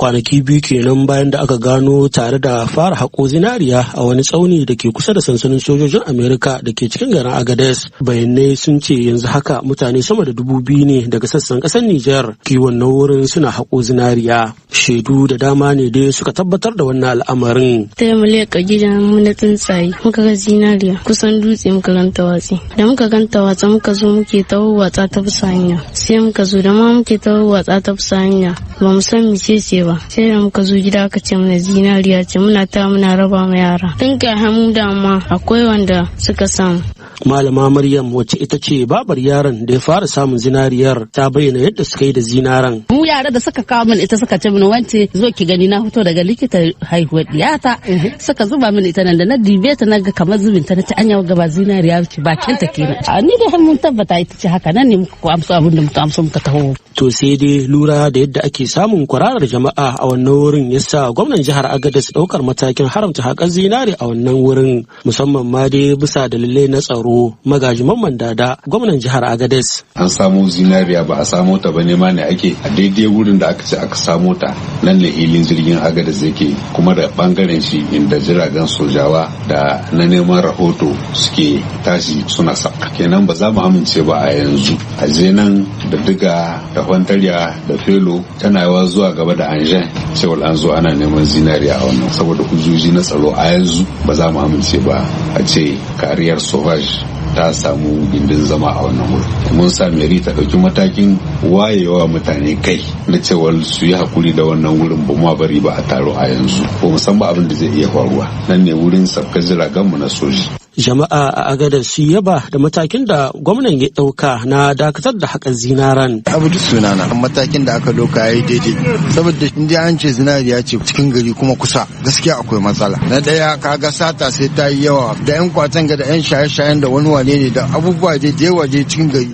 Kwanaki 2 kenan bayan da aka gano tare da fara haƙo zinariya a wani tsauni da ke kusa da sansanin sojojin Amerika da ke cikin garin Agadez. Bayanai sun ce yanzu haka mutane sama da 2000 ne daga sassan ƙasar Nijar ke wannan wurin suna haƙo zinariya. Shaidu da dama ne dai suka tabbatar da wannan al'amarin. Ta mu leƙa gidan mu na tsuntsaye, muka ga zinariya kusan dutse, muka ganta watsi. Da muka ganta watsa, muka zo muke ta watsa ta bisa hanya. Sai muka zo da ma muke ta watsa ta bisa hanya, ba mu san mice ce ba. Sai da muka zo gida aka ce mana zinariya ce. Muna ta muna raba ma yara tun ka hamu dama akwai wanda suka samu. Malama Maryam, wacce ita ce babar yaron da ya fara samun zinariyar, ta bayyana yadda suka yi da zinaran. Mu yara da suka kawo min ita, suka ce min, "Wance, zo ki gani, na fito daga likita haihuwar diyata." Suka zuba min ita nan, da na dibe ta na ga kamar zubin ta, na ci anya ga ba zinariya ce, bakin ta kenan. A ni dai mun tabbata ita ce. Haka nan ne muka ko amsa abin da muka amsa muka taho. To sai dai lura da yadda ake samun kwararar jama'a a wannan wurin yasa gwamnan jihar Agadez ɗaukar matakin haramta haƙar zinare a wannan wurin, musamman ma dai bisa dalilai na tsaro. Magaji Mamman Dada, gwamnan jihar Agadez. An samo zinariya, ba a samo ta ba, nema ne ake. A daidai wurin da aka ce aka samo ta, nan ne hilin jirgin Agadez yake, kuma da bangaren shi inda jiragen sojawa da na neman rahoto suke tashi suna sauka. Kenan ba za mu amince ba a yanzu a je nan da diga da kwantarya da felo, tana yawa zuwa gaba da anjen cewar an zo ana neman zinariya a wannan. Saboda hujjoji na tsaro, a yanzu ba za mu amince ba a ce carrière sauvage ta samu gindin zama a wannan wurin. Mun sa mairie ta ɗauki matakin wayewa mutane kai na cewar su yi hakuri da wannan wurin, ba mu bari ba a taro a yanzu. Ba mu san ba abin da zai iya faruwa. Nan ne wurin sabkar jiragen mu na soji. Jama'a a Agadez su yaba da matakin da gwamnan ya ɗauka na dakatar da haƙar zinaran. Abu sunana. Matakin da aka doka ya yi daidai, saboda in dai an ce zinariya ce cikin gari kuma kusa, gaskiya akwai matsala. Na ɗaya, kaga sata sai ta yi yawa da yan kwatan ga da yan shaye-shayen da wani wane ne da abubuwa dai da yawa dai cikin gari.